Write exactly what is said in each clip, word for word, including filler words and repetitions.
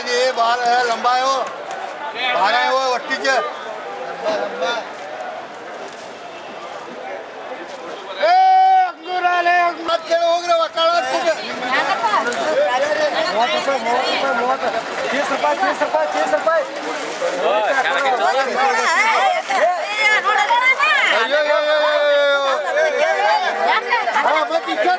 یہ بال ہے، لمبا ہے وہ، بارہ ہے وہ، وٹی چ۔ اے، انگور آلے، انگور۔ مت کھیلو، ہو گیا، وکالا۔ تیس روپے، تیس روپے، تیس روپے۔ اے، اے، اے، اے، اے۔ ہاں، میں پیچھے۔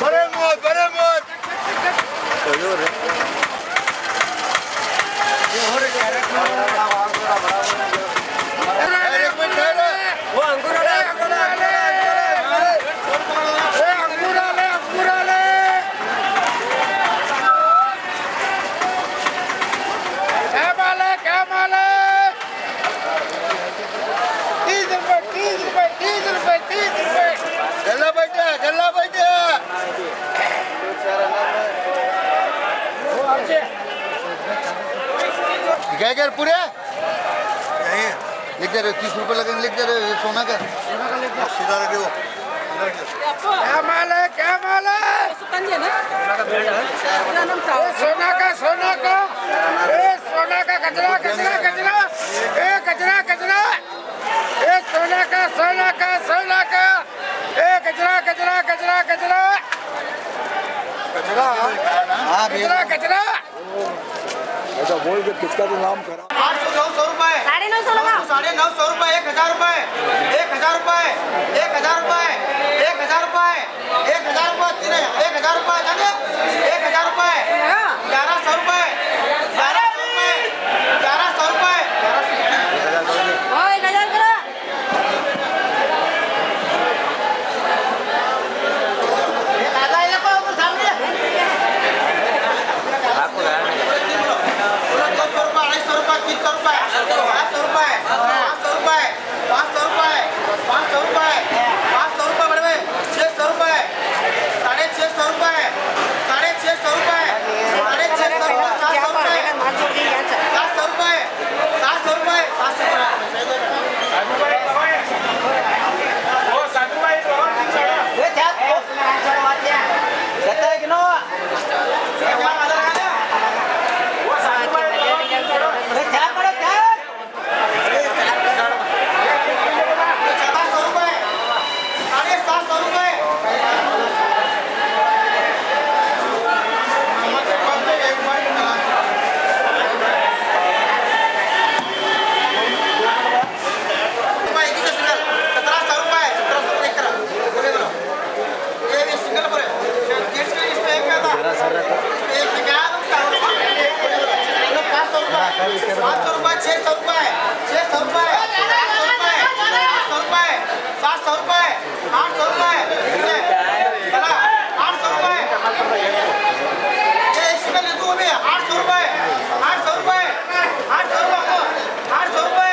بڑے موت، بڑے موت۔ کیا مال ہے، کیا مال ہے؟ تیس روپے، تیس روپے، تیس روپے، تیس روپے۔ گلا بیٹھا، گلا بیٹھا۔ گئے گھر پورے؟ لکھ دے رہے، تیس روپے لگیں، لکھ دے رہے، یہ سونا کا۔ سیدھا رکھے وہ۔ کیا مال ہے، کیا مال ہے؟ اے سونا کا، سونا کا، اے سونا کا گجرا، گجرا، گجرا، اے گجرا، گجرا، اے سونا کا، سونا کا، سونا کا، اے گجرا، گجرا، گجرا، گجرا۔ گجرا؟ ہاں، گجرا، گجرا۔ ایسا بول کے کس کا تو نام خراب۔ آٹھ سو، نو سو روپے۔ ساڑھے نو سو لگا۔ ساڑھے نو سو روپے، ایک ہزار روپے، ایک ہزار روپے، ایک ہزار روپے، ایک ہزار روپے، ایک ہزار روپے، تین، ایک ہزار روپے، جانے، ایک ہزار روپے، گیارہ سو روپے، گیارہ سو روپے، گیارہ سو روپے، گیارہ سو روپے۔ ہاں، ایک ہزار کرو۔ دو سو روپے، اڑھائی سو روپے، تین سو روپے، چار سو روپے، پانچ سو روپے، پانچ سو روپے، پانچ سو روپے، پانچ سو روپے بڑے بھائی، چھ سو روپے، ساڑھے چھ سو روپے، ساڑھے چھ سو روپے، ساڑھے چھ سو روپے، سات سو روپے، سات سو روپے، سات سو روپے، سات سو روپے۔ سترہ سو روپے، سترہ سو روپے کرا۔ یہ بھی سنگل پر ہے۔ جینٹس کے لیے اس میں ایک آتا ہے۔ اس میں ایک میں کیا آتا ہے؟ اس کا پانچ سو روپے، پانچ سو روپے، چھ سو روپے، چھ سو روپے، سات سو روپے، سات سو روپے، آٹھ سو روپے، بلا، آٹھ سو روپے۔ یہ ایک سنگل لیتا ہوں میں، آٹھ سو روپے، آٹھ سو روپے، آٹھ سو روپے، آٹھ سو روپے۔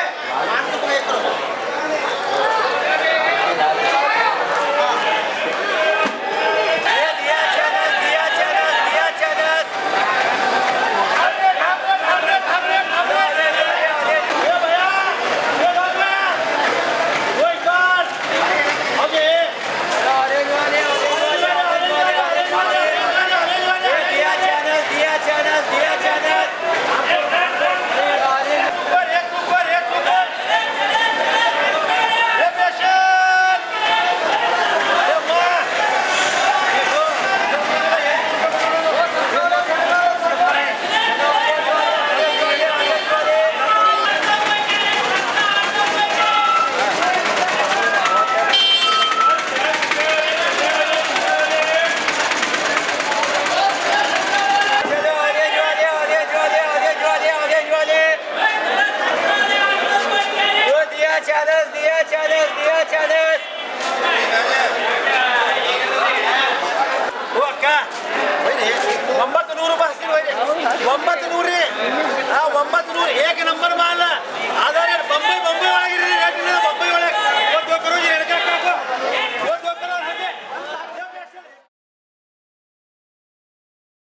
ومت نوری، ہاں، ومت نوری ایک